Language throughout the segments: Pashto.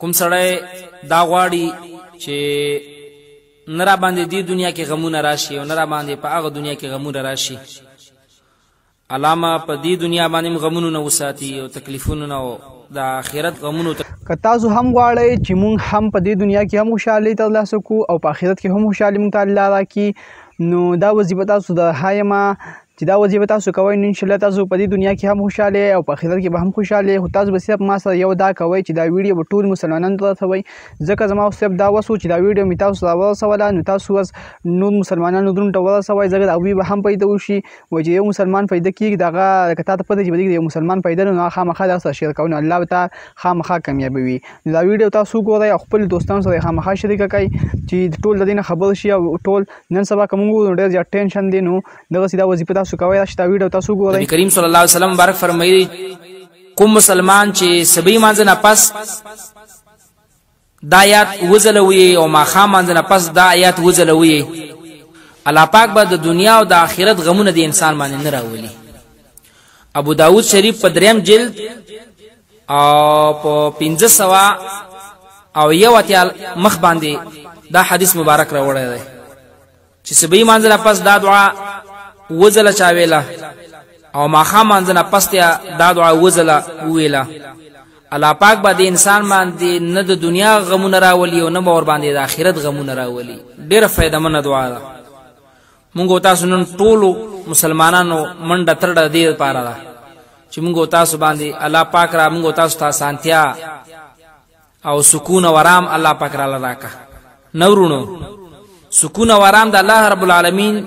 کوم سړی دا غواړي چې نه را باندې دې دنیا کې غمونه راشي او نه را باندې په هغه دنیا کې غمونه راشي، علامه په دې دنیا باندې هم غمونو نه وساتي او تکلیفونو نه او د آخرت غمونو ته. که تاسو هم غواړئ چې مونږ هم په دې دنیا کې هم خوشحالي ترلاسه کړو او په آخرت کې هم خوشحالي مونږ ته الله راکړي، نو دا وظیفه تاسو د هایمه چې دا وظیفه تاسو کوئ نو انشاءالله تاسو په دې دنیا کې هم خوشحاله او په آخرت کې به هم خوشحاله. خو تاسو به صرف ما سره یو دا کوئ چې دا ویډیو به ټول مسلمانانو ته رسوئ، ځکه زما اوس صرف دا وسو چې دا ویډیو مې تاسو ته ورسوله، نو تاسو اوس نور مسلمانانو درونو ته ورسوئ، ځکه د هغوی به هم پیدا وشي. وایي چې یو مسلمان پیدا کېږي، د هغه لکه تا ته پته چې په دې کې یو مسلمان پیدا دی، نو هغه خامخا دا سره شیر کوي، نو الله به تا خامخا کامیابوي. نو دا ویډیو تاسو وګورئ او خپل دوستانو سره یې خامخا شریکه کړئ چې ټول د دې نه خبر شي. او ټول نن سبا که موږ وګورو نو ډېر زیات ټینشن دی، نو دغسې دا وظیفه تاسو کوئ چې دا ویډیو تاسو وګورئ. نبی کریم صلی الله علیه وسلم مبارک فرمایلی، کوم مسلمان چې سبي مانځه نه پس دا آیات وځلوي او ماښام مانځه نه پس دا آیات وځلوي، الله پاک به د دنیا او د آخرت غمونه د انسان باندې نه راولي. ابو داود شریف په دریم جلد او په 581 مخ باندې دا حدیث مبارک راوړی دی چې سبي مانځه نه پس دا دعا وځله چا ویله او ماښام مانځه نه پس دا دعا وځله وویله، الله پاک به د انسان باندې نه د دنیا غمونه راولي او نه به ورباندې د آخرت غمونه راولي. ډېره فایدهمنه دعا ده. مونږ او تاسو نن ټولو مسلمانانو منډه ترډه د دې لپاره ده چې مونږ او تاسو باندې الله پاک را مونږ او تاسو ته اسانتیا او سکون او آرام الله پاک را راکړه. نه ورونو، سکون او آرام د الله رب العالمین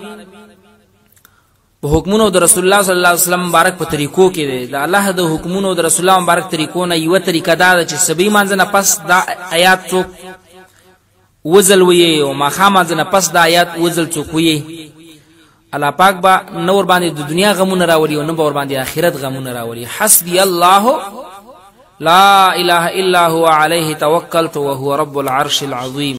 په حکمونو د رسول الله صلی الله علیه وسلم مبارک په طریقو کې دی. د الله د حکمونو د رسول الله مبارک طریقو نه یوه طریقه دا ده چې سبي مانځه نه پس دا آیات څوک وځل ویي او ماښام مانځه نه پس دا آیات وځل څوک ویي، الله پاک به نه ورباندې د دنیا غمونه راولي او نه به ورباندې آخرت غمونه راولي. حسبي الله لا اله الا هو عليه توکلت وهو رب العرش العظیم.